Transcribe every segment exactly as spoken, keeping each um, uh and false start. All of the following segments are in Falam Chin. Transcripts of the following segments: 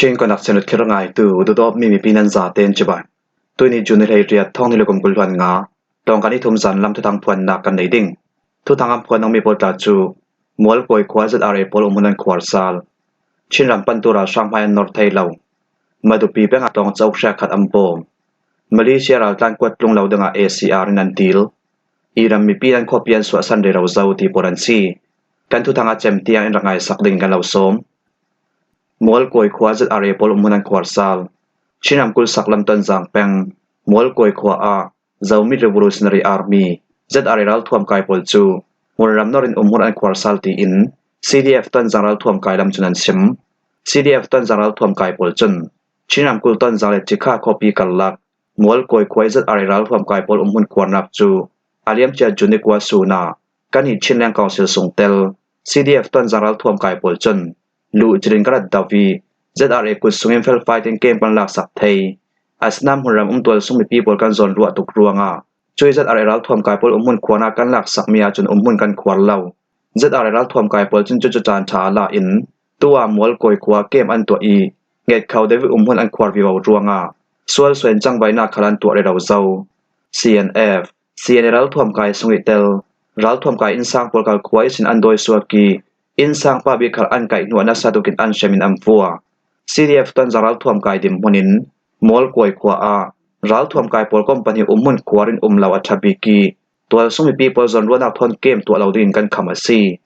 Chin Connection rutkhial ngaitu, dudawpmi mipi nan zaten cibai. Tuini June ni hleiriat, thawng hnih le kum kul hluan nga, Tonkan ni thum zan lam thuthang phuannak kan nei ding. Thuthang an phuan nung mi pawl tla cu Mualkawi khua Z R A pawl umhmun an khuarsal. Chin ram pantu ralhrang hmai an nor thei lo. Madupi pengah tlawng cauk hriak khat an bawm. Malaysia raltlan kuat tlung lo dingah A C R in an dil. Iram mipi in an khuapi an suahsan rero zo ti pawl an si. Kan thuthang a cem tiang in rak ngaisak dingin kan lo sawm. Mualkawi khua Z R A pawl umhmun an khuarsal. Chin ramkulh saklam Tonzang peng Mualkawi khua ah Zomi Revolutionary Army, Z R A ralthuam kai pawl cu hmunram nor in umhmun an khuarsal tiin C D F Tonzang ralthuam kai lam cun an sim. C D F Tonzang ralthuam kai pawl cun Chin ramkulh Tonzang le Cikha khuapi karlak Mualkawi khua Z R A ralthuam kai pawl umhmun khuarnak cu a liamcia June ni kua sun ah kan i Chinland Council sungtel C D F Tonzang ralthuam kai pawl cun luhcil in ka rat do i Z R A kut sungin felfai tein kem kan laksak thei. Asinain hmunram um tualsung mipi pawl kan zawn ruah tuk ruangah cuih Z R A ralthuam kai pawl umhmun khuarnak kan laksakmi ahcun umhmun kan khuar lo. Z R A ralthuam kai pawl cun cucu caan ṭha a la in tu ah Mualkawi khua kem an tuah i ngetkho deuh i umhmun an khuar vivo ruangah sual suain cangvaihnak khal an tuah rero zo. C N F, C N A ralthuam kai sung i tel ralthuam kai innsang pawl khal khua ihsin an dawi suak i innsang pa bik khal an kaih hnu ah nasa tukin an hrem in an vua. C D F Tonzang ralthuam kai dinhmun in Mualkawi khua ah ralthuam kai pawl kawm pahnih umhmun khuar in um lo a ṭha bik i tualsung mipi pawl zawn ruahnak thawn kem tuah lo dingin kan kham a si.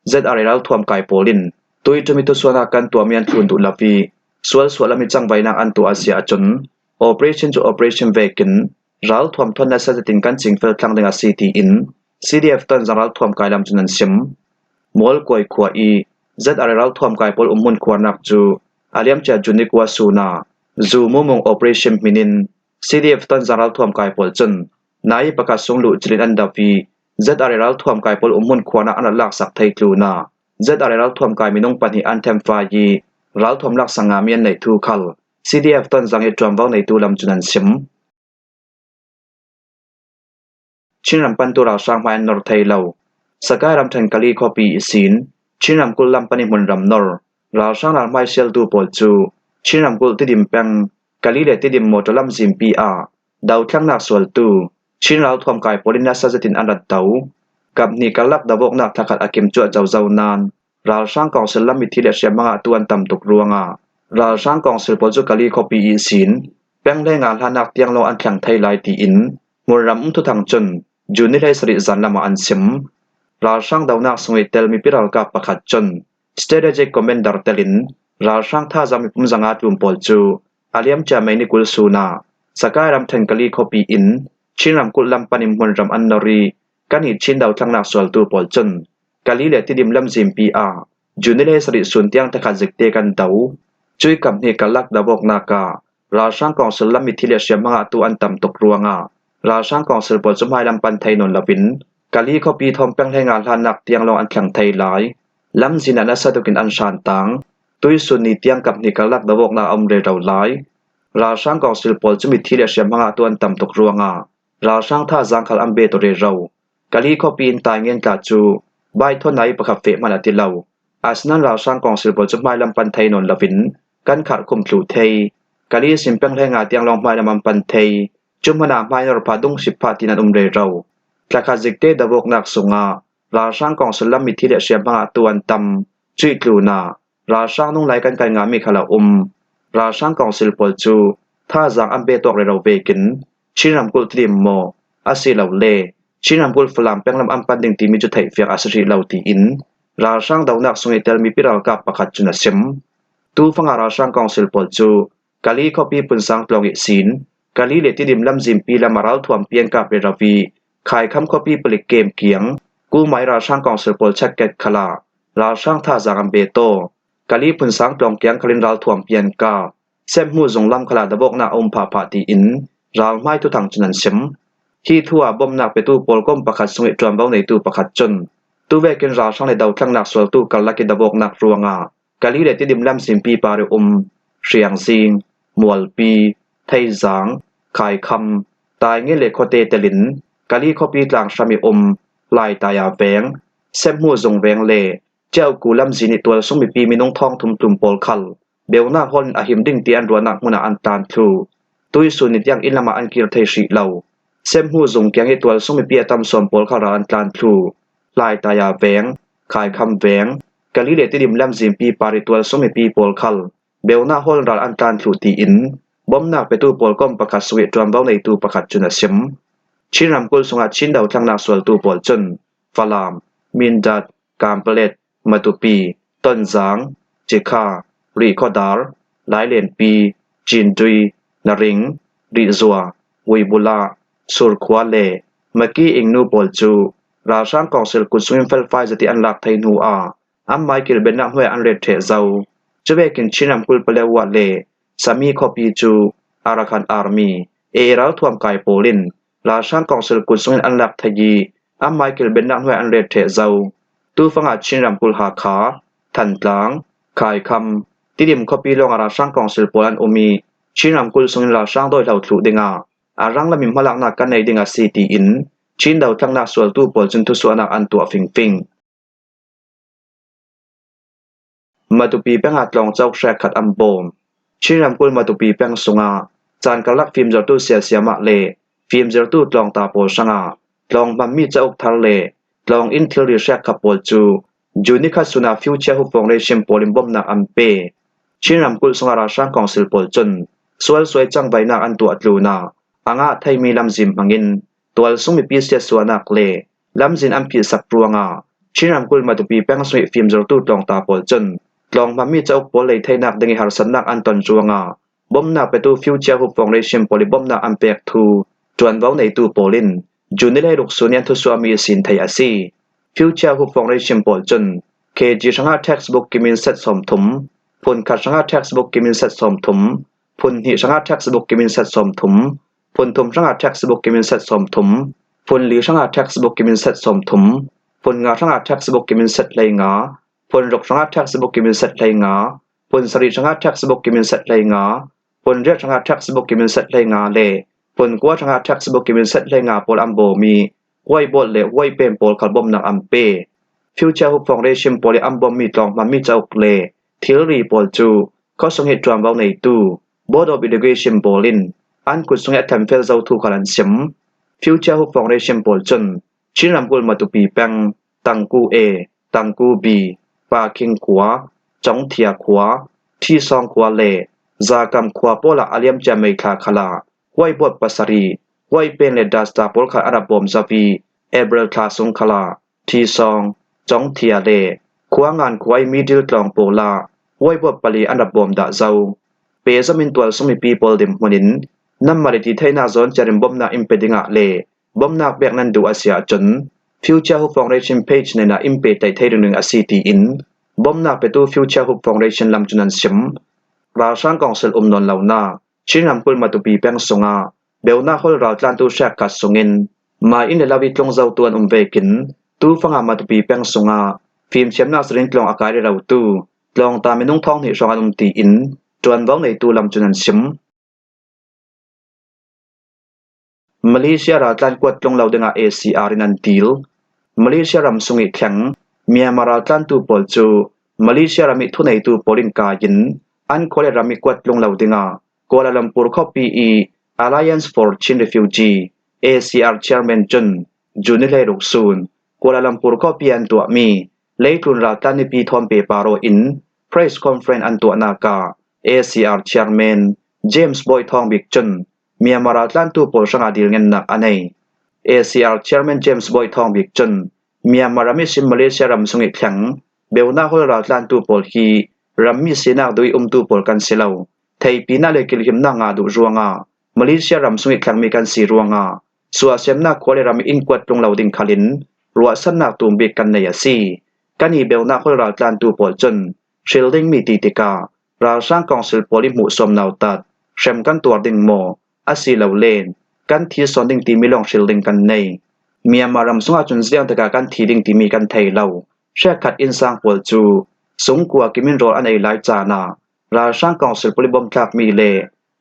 Z R A ralthuam kai pawl in tuiṭum i thusuahnak kan tuahmi an thlun duh lo i sual suah lam i cangvaihnak an tuah a si ahcun operation cu operation vekin ralthuam thawn nasa zetin kan cingfel thlang ding a si tiin C D F Tonzang ralthuam kai lam cun an sim. Mualkawi khua i Z R A ralthuam kai pawl umhmun khuarnak cu a liamcia June ni kua sun ah Zu Mumung operation hmin in C D F Tonzang ralthuam kai pawl cun nai pakhat sung luhcil in an do i Z R A ralthuam kai pawl umhmun khuarnak an rak laksak thei tlun ah Z R A ralthuam kai minung pahnih an themfai i ralthuam laksak ngami an neih thu khal C D F Tonzang i ṭuanvo neitu lam cun an sim. Chin ram pantu ralhrang hmai an nor thei lo. Sakai ramṭhen Kali khuapi ihsin Chin ramkulh lam pan i hmunram nor ralhrang ralhmai sialtu pawl cu Chin ramkulh Tidim peng Kali le Tidim mawṭaw lamzinpi ah dothlennak sualtu Chin ralthuam kai pawl in nasa zetin an rat do. Kap hnih karlak dovawknak thlakhat a kim cuah cozo nain ralhrang kawngsil lam mitthi le hriamhma ngahtu an tam tuk ruangah ralhrang kawngsil pawl cu Kali khuapi ihsin peng hleinga hlannak tiang lawng an thleng thei lai tiin hmunram um thuthang cun June ni hleisarih zan lamah an sim. Ralhrang donak sung i tel mipi ralkap pakhat cun strategic commander telin ralhrang thazaang mipum zanga tlun pawl cu a liamcia May ni kul sun ah Sakai ramṭhen Kali khuapi in Chin ramkulh lam pan in hmunram an nor i kan i Chin dothlennak sualtu pawl cun Kali le Tidim lamzinpi ah June ni hleisarih sun tiang thlakhat zikte kan do. Cuih kap hnih karlak dovawknak ah ralhrang kawngsil lam mitthi le hriamhma ngahtu an tam tuk ruangah ralhrang kawngsil pawl cu hmailam pan thei nawn loin Kali khuapi thawn peng hleinga hlannak tiang lawng an thleng thei lai. Lamzin ah nasa tukin an hran tang. Tuisun ni tiang kap hnih karlak dovawknak a um rero lai. Ralhrang kawngsil pawl cu mitthi le hriamhma ngahtu an tam tuk ruangah ralhrang thazaang khal an bet aw rero. Kali khuapi in Taingen tla cu baithawn nai pakhat feh hmanh a ti lo. Asinain ralhrang kawngsil pawl cu hmailam pan thei nawn loin kan kharh khum thluh thei. Kali sin peng hleinga tiang lawng hmailam an pan thei. Cu hmanh ah hmainor pha dung hip phah tiin an um rero. Thlakhat zikte dovawknak sungah ralhrang kawngsil lam mitthi le hriamhma ngahtu an tam. Cuih tlun ah ralhrang nunglai kan kal ngami khal a um. Ralhrang kawngsil pawl cu thazaang an bet awk rero vekin Chin ramkulh Tidim maw asilole Chin ramkulh Falam peng lam an pan ding timi cu theihfiang a si hrih lo tiin ralhrang donak sung i tel mipi ralkap pakhat cun a sim. Tufang ah ralhrang kawngsil pawl cu Kali khuapi Punsang tlawng ihsin Kali le Tidim lamzinpi lam a ralthuampi an kap rero i Khaikham khuapi palik kem kiang Kumai ralhrang kawngsil pawl chatket khal ah ralhrang thazaang an bet aw. Kali Punsang tlawng kiang khal in ralthuampi an kap. Semhmu zung lam khal ah dovawknak a um phahphah tiin ralhmai thuthang cun an sim. Hi thu ah bawmhnak petu pawl kawm pakhat sung i ṭuanvo neitu pakhat cun tuvekin ralhrang le dothlennak sualtu karlak i dovawknak ruangah Kali le Tidim lamzinpi par i um Hriangzing, Mualpi, Theizang, Khaikham, Taingen le khuate telin Kali khuapi tlanghram i um Laitaya veng, Semhmu zung veng le Ceuku lamzin i tualsung mipi minung thawng thum tlun pawl khal Beunak hawl in a him ding ti an ruahnak hmun ah an tlan thluh. Tuisun ni tiang inn lamah an kir thei hrih lo. Semhmu zung kiang hi tualsung mipi a tam sawn pawl kha ral an tlan thluh. Hlaitaya veng, Khaikham veng, Kali le Tidim lamzinpi par hi tualsung mipi pawl khal beunak hawl in ral an tlan thluh tiin bomnak petu pawl kom pakhat sungih ṭuanvo neitu pakhat cun a sim. Chin ramkulh sungah Chin dothlaknak sualtu pawl cun Falam, Mindat, Kanpetlet, Matupi, Tonzang, Cikha, Rihkhawdar, Lailenpi, Cindui, Naring, Rihzua, Uibula, Surkhua le Maki Ingnu pawl cu ralhrang kawngsil kut sungin felfai zet ih an lak thei hnu ah anmai kilbennak hnuai an ret ṭheh zo. Cuvekin Chin ramkulh Paletwa le Sami khuapi cu Arakan Army, A A ralthuam kai pawl in ralhrang kawngsil kut sungin an lak thei ih anmai kilbennak hnuai an ret ṭheh zo. Tufangah Chin ramkulh Hakha, Thantlang, Khaikham, Tidim khuapi lawngah ralhrang kawngsil pawl an um ih Chin ramkulh sungin ralhrang dawihlo thluh dingah a rang lamin hmalaknak kan nei ding a si tiin Chin dothlaknak sualtu pawl cun thusuahnak an tuah fingfing. Matupi peng ah tlawng cauk hrekkhat an bawm. Chin ramkulh Matupi peng sungah caan karlak fimzirtu siasiamah le fimzirtu tlawngta pawl hrangah tlawng hmanmi cauk thar le tlawng inn thilri hrekkhat pawl cu June ni khat sunah Future Hope Foundation pawl in bawmnak an pe. Chin ramkulh sungah ralhrang kawngsil pawl cun sualsuai cangvaihnak an tuah tlunah a ngah theimi lamzin hmangin tualsung mipi siatsuahnak le lamzin an phihsak ruangah Chin ramkulh Matupi peng sungih fimzirtu tlawngta pawl cun tlawng hmanmi cauk pawl lei theinak dingih harsatnak an ton ruangah bawmnak petu Future Hope Foundation pawl ih bawmnak an pek thu ṭuanvo neitu pawl in June ni hleiruk sun ih an thusuahmi ihsin theih a si. Future Hope Foundation pawl cun K G hrangah textbook kimin set sawmthum, phun khat hrangah textbook kimin set sawmthum, phun hnih hrangah textbook kimin set sawmthum, phun thum hrangah textbook kimin set sawmthum, phun li hrangah textbook kimin set sawmthum, phun nga hrangah textbook kimin set hleinga, phun ruk hrangah textbook kimin set hleinga, phun sarih hrangah textbook kimin set hleinga, phun riat hrangah textbook kimin set hleinga le phun kua hrangah textbook kimin set hleinga pawl an bawm ih, whiteboard le white pen pawl khal bawmnak an pe. Future Hope Foundation pawl ih an bawmmi tlawng hmanmi cauk le thilri pawl cu khuasung hi ṭuanvo neitu Board of Education pawl in an kut sungih a thlenfel zo thu khal an sim. Future Hope Foundation pawl cun Chin ramkulh Matupi peng, Tangku A, Tangku B, Pakhing khua, Cawngthia khua, Thisawng khua le Zakam khua pawl ah a liamcia May thla khal ah whiteboard pasarih, white pen le duster pawl khal an rak bawm zo ih April thla sung khal ah Thisawng, Cawngthia le Khuangan khua ih middle tlawng pawl ah whiteboard pali an rak bawm dah zo. Pehzom in tualsung mipi pawl dinhmun in nanmah le ti theihnak zawn ciar in bawmnak in pe dingah le bawmnak pek nan duh a si ahcun Future Hope Foundation page nen ah in pe tlaih thei ringring a si tiin bawmnak petu Future Hope Foundation lam cun an sim. Ralhrang kawngsil um nawn lonak Chin ramkulh Matupi peng sungah beunak hawl raltlantu hrekkhat sungin mai inn le lo ih tlung zotu an um vekin tufangah Matupi peng sungah fimthiamnak zirin tlawng a kai rerotu tlawngta minung thawng hnih hrawng an um tiin ṭuanvo neitu lam cun an sim. Malaysia raltlan kuat tlung lo dingah A C R in an dil. Malaysia ram sungih thleng Myanmar raltlantu pawl cu Malaysia ram ih thuneitu pawl in kai in an khua le ram ih kuat tlung lo dingah Kuala Lumpur khuapi ih Alliance for Chin Refugee, A C R chairman cun June ni hleiruk sun Kuala Lumpur khuapi an tuahmi leitlun raltlan nipi thawn pehpar aw in press conference an tuahnak ah A C R chairman James Boy Thawng Bik cun Myanmar raltlantu pawl hrangah dilngennak a nei. A C R chairman James Boy Thawng Bik cun Myanmar ram ihsin Malaysia ram sungih thleng beunak hawl raltlantu pawl hi rammi sinak duh ih umtu pawl kan si lo. Theihpinak le kilhimnak ngah duh ruangah Malaysia ram sungih thlengmi kan si ruangah suahsiamnak khua le ram ih in kuat tlung lo ding khalin ruahsannak tumbik kan nei a si. Kan ih beunak hawl raltlantu pawl cun hril dingmi ti tikah ralhrang kawngsil pawl ih hmuhsuam nautat hrem kan tuar ding maw, asilole kan thi sawn ding timi lawng hril ding kan nei. Myanmar ram sungah cun ziang tikah kan thi ding timi kan thei lo. Hrekkhat innsang pawl cu sungkua kimin rawl an ei lai caan ah ralhrang kawngsil pawl ih bawmthlakmi le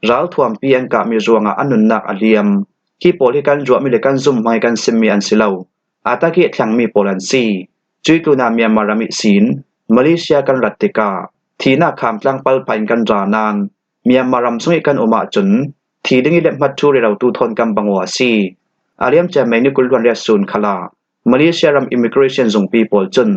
ralthuampi an kahmi ruangah an nunnak a liam. Hi pawl hi kan ruahmi le kan zumhmang ih kan simmi an si lo. A tak ih thlengmi pawl an si. Cuih tlunah Myanmar ram ihsin Malaysia kan rat tikah thihna khamtlang pal phain kan ra nan, Myanmar ram sung i kan um ahcun, thi ding i lemhmat thu rerotu thawn kan bang aw a si. A liam ciammei ni kul hluan riat sun khalah, Malaysia ram immigration zungpi pawl cun,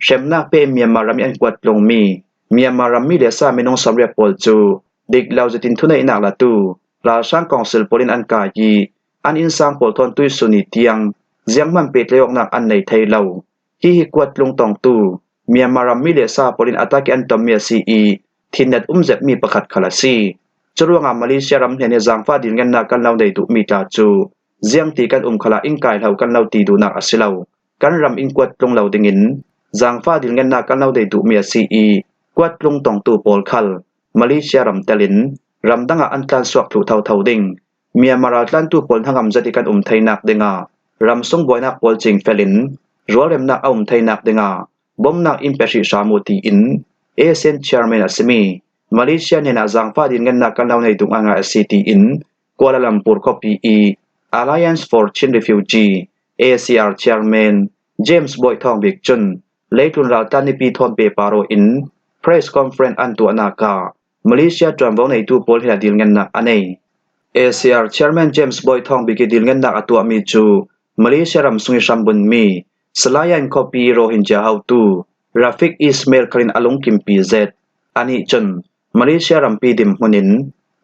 hremnak pe in Myanmar ram i an kuat tlungmi Myanmar ram mi le sa minung sawmriat pawl cu dik lo zetin thuneihnak latu ralhrang kawngsil pawl in an kai i, an innsang pawl thawn tuihsun i tiang zianghman pehtlaih awknak an nei thei lo. Hihi kuat tlung tongtu Myanmar ram mi le sa pawl in a tak i an tommi a si i, thinnet um zetmi pakhat khal a si. Curuangah Malaysia ram hnen i zaangfah dilngennak kan lo nei duhmi tla cu, ziangti kan um khalah in kai hlo kan lo ti duhnak a si lo. Kan ram in kuat tlung lo dingin zaangfah dilngennak kan lo nei duhmi a si i, kuat tlung tongtu pawl khal Malaysia ram telin ramdang ah an tlansuak thluh thotho ding, Myanmar raltlantu pawl hnangam zet i kan um theinak dingah ramsung buainak pawl cingfelin rualremnak a um theinak dingah bomnak in pe hrih hram uh, tiin ASEAN chairman a simi Malaysia hnenah zaangfah dilngennak kan lo nei duh ngaingai a si, tiin Kuala Lumpur khuapi i Alliance for Chin Refugee, A C R, chairman James Boih Thawng Bik cun leitlun raltlan nipi thawn pehpar aw in press conference an tuahnak ah Malaysia ṭuanvo neitu pawl hnenah dilngennak a nei. A C R chairman James Boih Thawng Bik i dilngennak a tuahmi cu Malaysia ram sung i hrambunmi Selayang khuapi Rohingya hotu Rafiq Ismail khal in a lungkimpi zet. Anih cun Malaysia rampi dinhmun in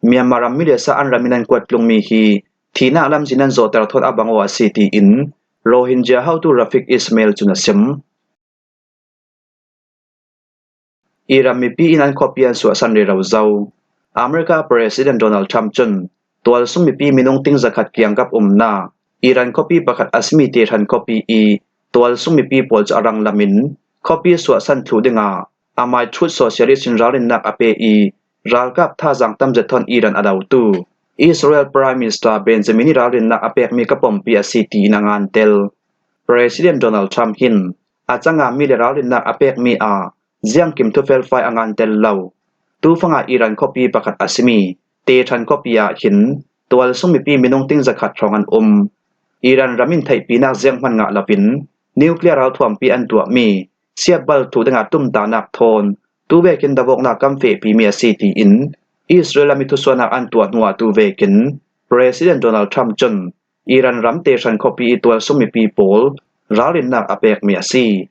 Myanmar ram mi le sa an ram in an kuat tlungmi hi thihnak lamzin an zawhter thawn a bang aw a si, tiin Rohingya hotu Rafiq Ismail cun a sim. Iran mipi in an khuapi an suahsan rero zo. America President Donald Trump cun tualsung mipi minung ting zakhat kiangkap umnak Iran khuapi pakhat a simi Tehran khuapi i tualsung mipi pawl cu a ranglam in khuapi suahsan thluh dingah amai Truth Social ihsin ralrinnak a pe i, ralkap thazaang tam zet thawn Iran a dotu Israel Prime Minister Benjamin i ralrinnak a pekmi ka pompi a si, tiin a ngan tel. President Donald Trump hin a canga mi le ralrinnak a pekmi ah ziangkim thu felfai a ngan tel lo. Tufangah Iran khuapi pakhat a simi Tehran khuapi ah hin tualsung mipi minung ting zakhat hrawng an um. Iran ram in theihpinak zianghman ngah loin nuclear ralthuampi an tuahmi siatbal thluh dingah tumtahnak thawn tu vekin davawknak kan fehpimi a si, tiin Israel lam i thusuahnak an tuah hnuah tu vekin President Donald Trump cun Iran ram Tehran khuapi i tualsung mipi pawl ralrinnak a pekmi a si.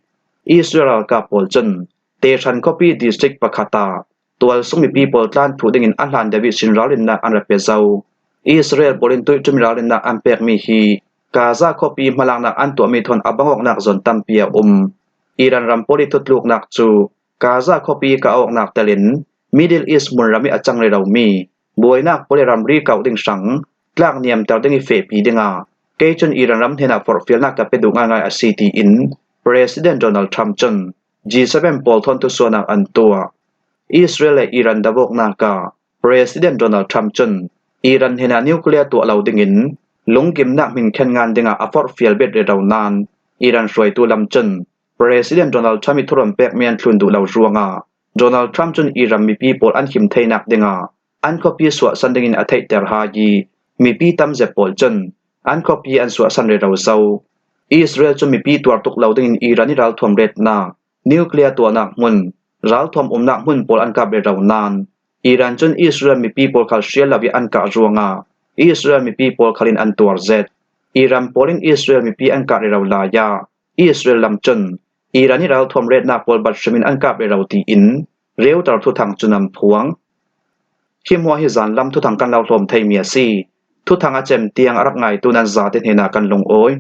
Israel ralkap pawl cun Tehran khuapi district pakhat ah tualsung mipi pawl tlan thluh dingin a hlan deuh ihsin ralrinnak an ra pe zo. Israel pawl in tuihṭum ralrinnak an pekmi hi Gaza khuapi hmalaknak an tuahmi thawn a bang awknak zawn tampi a um. Iran ram pawl i thutluknak cu Gaza khuapi kah awknak telin Middle East hmunram i a cang reromi buainak pawl i ramri kauh ding hrang tlak niamter ding i fehpi dingah kei cun Iran ram hnenah forhfialnak ka pe duh ngaingai a si, tiin President Donald Trump cun G seven pawl thawn thusuahnak an tuah. Israel le Iran davawknak ah President Donald Trump cun Iran hnenah nuclear tuah lo dingin lungkimnak hminkhen ngan dingah a forhfial bet rero nan Iran hruaitu lam cun President Donald Trump i thuron pekmi an thlun duh lo ruangah Donald Trump cun Iran mipi pawl an him theinak dingah an khuapi suahsan dingin a theihter hai i mipi tam zet pawl cun an khuapi an suahsan rero zo. Israel cu mipi tuar tuk lo dingin Iran i ralthuam retnak nuclear tuahnak hmun, ralthuam umnak hmun pawl an kap rero nan Iran cun Israel mipi pawl khal hrial lo i an kah ruangah Israel mipi pawl khal in an tuar zet. Iran pawl in Israel mipi an kah rero lai ah Israel lam cun Iran i ralthuam retnak pawl bat hrim in an kap rero tiin Reuters thuthang cun an phuang. Hi hmuah hi zanlam thuthang kan lo hlawm theimi a si. Thuthang a cem tiang a rak ngaitu nan zate hnenah kan lungawi.